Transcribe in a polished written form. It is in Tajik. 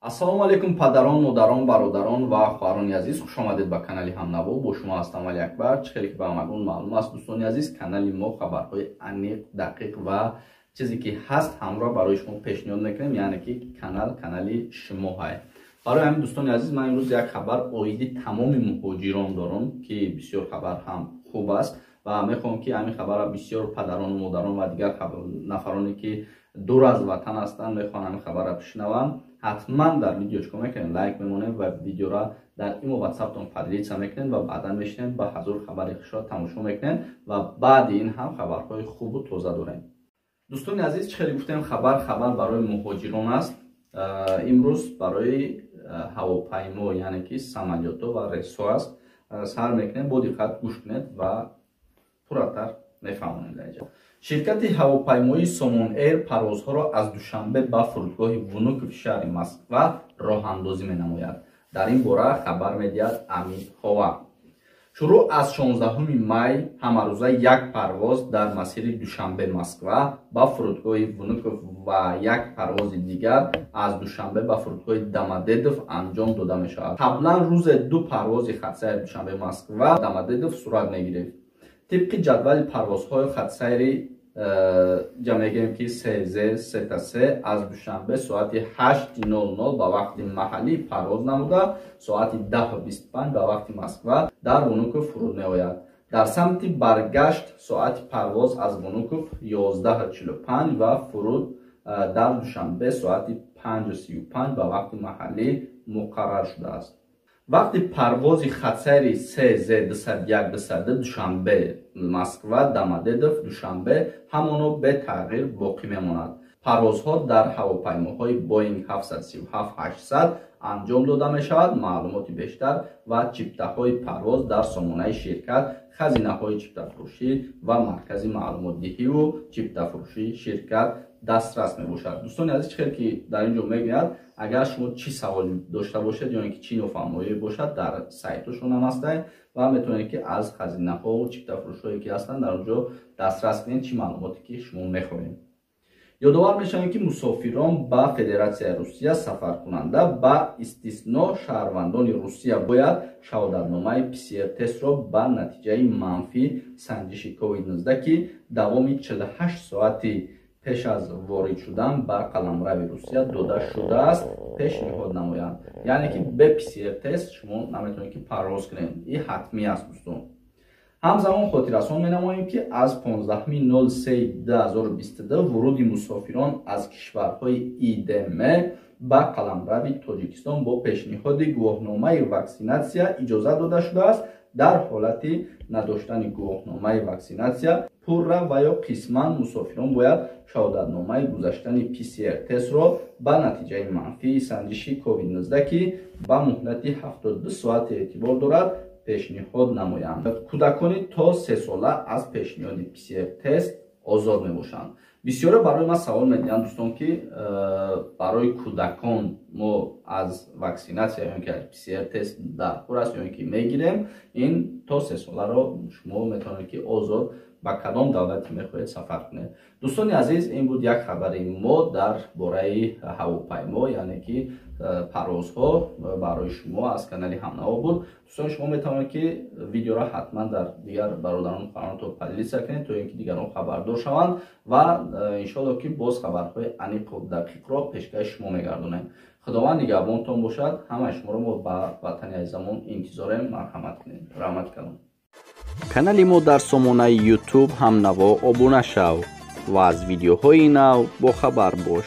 Ассалому алайкум, падарон, модарон, бародарон ва хоҳарони азиз, хуш омадед ба канали Ҳамнаво. Бо шумо ҳастам Вали Акбар. Чӣ хеле ки ба ҳамагон маълум аст, дӯстони азиз, канали мо хабарҳои аниқ, дақиқ ва чизе ки ҳаст ҳамро барои шумо пешниҳод мекунем, яъне ки канал канали шумо ҳай. Барои ҳамин, дӯстони азиз, ман имрӯз як хабар оиди тамоми муҳоҷирон дорам, ки бисёр хабар ҳам хуб аст ва мехоҳам, ки ҳамин хабарро бисёр падарону модарон ва дигар нафароне ки дур аз ватан ҳастанд, мехоҳанд ҳамин хабарро бишнаванд. Ҳатман дар видео чикор мекунем? Лайк мемонем ва видеоро дар имо ватсаптон поделиться мекунем ва баъдан мешинем ба ҳазор хабари хушро тамошо мекунем ва баъди ин ҳам хабарҳои хубу тоза дорем. Дӯстони азиз, чӣ хеле гуфтем, хабар барои муҳоҷирон аст. Имрӯз барои ҳавопаймо, яъне ки самолётҳо ва рейсҳо аст. Сар мекунем, бо диққат гӯш кунед ва пурратар мефаҳмонем. Дар инҷа ширкати ҳавопаймоии Сомон Эйр парвозҳоро аз Душанбе ба фурудгоҳи Внукови шаҳри Москва роҳандозӣ менамояд. Дар ин бора хабар медиҳад Амир Ховар. Шурӯъ аз 16 май ҳамарӯза як парвоз дар масири Душанбе Москва ба фурудгоҳи Внуков ва як парвози дигар аз Душанбе ба фурудгоҳи Домодедово анҷом дода мешавад. Қаблан рӯзе ду парвози хатсайри Душанбе Москва Домодедово сурат мегирифт. Тибқи ҷадвали парвозҳои хатсайри ҷа мегӯем ки СЗ СТС аз Душанбе соати 8:00 ба вақти маҳаллӣ парвоз намуда, соати 10:25 ба вақти Москва дар Внуков фуруд меояд. Дар самти баргашт соати парвоз аз Внуков 11:45 ва фуруд дар Душанбе соати 5:35 ба вақти маҳаллӣ муқаррар шудааст. Вақти парвози хатсайри СЗ 201 202 Душанбе Москва Домодедово Душанбе ҳамоно бетағйир боқӣ мемонад. Парвозҳо дар ҳавопаймоҳои Боинг 737-800 анҷом дода мешавад. Маълумоти бештар ва чиптаҳои парвоз дар сомонаи ширкат, хазинаҳои чиптафурӯшӣ ва маркази маълумотдиҳиву чиптафурӯшии ширкат дастрас мебошад. Дӯстони азиз, чӣ хел ки дар ин ҷо мегӯяд, агар шумо чӣ савол дошта бошед ё ин ки чӣ нофаҳмоӣ бошад, дар сайтошон ҳам ҳастанд ва метавонед, ки аз хазинаҳову чиптафурӯшҳое ки ҳастанд, дар он ҷо дастрас кунед, чӣ маълумоте ки шумо мехоҳед. Ёдовар мешавем, ки мусофирон ба Федератсияи Русия сафаркунанда, ба истисно шаҳрвандони Русия, бояд шаҳодатномаи ПСР тестро ба натиҷаи манфӣ санҷиши COVID-19, ки давоми 48 соати пеш аз ворид шудан ба қаламрави Русия дода шудааст, пешниҳод намоянд. Яъне ки бе ПСР тест шумо наметавонед, ки парвоз кунед. Ин ҳатмӣ аст, дӯстон. Ҳамзамон хотиррасон менамоем, ки аз 15.03.2022 вуруди мусофирон аз кишварҳои ИДМ ба қаламрави Тоҷикистон бо пешниҳоди гувоҳномаи ваксинатсия иҷозат дода шудааст. Дар ҳолати надоштани гувоҳномаи ваксинатсия пурра ва ё қисман, мусофирон бояд шаҳодатномаи гузаштани ПСР тестро ба натиҷаи манфии санҷиши COVID-19, ки ба муҳлати 72 соат эътибор дорад, пешниҳод намоянд. Кӯдакони то 3 сола аз пешниҳоди ПСР тест озод мебошанд. Бисёре барои ман савол медиҳанд, дӯстон, ки барои кӯдакон мо аз ваксинатсия ё ки аз ПСР тест даркор аст ё ин ки мегирем. Ин то 3 соларо шумо метавонед, ки озод ба кадом давлате мехоҳед сафар кунед. Дӯстони азиз, ин буд як хабари мо дар бораи ҳавопаймо, яъне ки парвозҳо барои шумо аз канали Ҳамнаво буд. Дӯстони, шумо метавонед, ки видеоро ҳатман дар дигар бародарону хоҳаронтон поделиться кунед, то ин ки дигарон хабардор шаванд ва иншоалло, ки боз хабарҳои аниқу дақиқро пешкаши шумо мегардонем. Худованд нигаҳбонтон бошад. Ҳамаи шуморо мо ба ватани азизамон интизорем. Марҳамат кунед. Раҳмат калом. Канали мо дар сомонаи Ютуб «Ҳамнаво» обуна шав ва аз видеоҳои нав бохабар бош.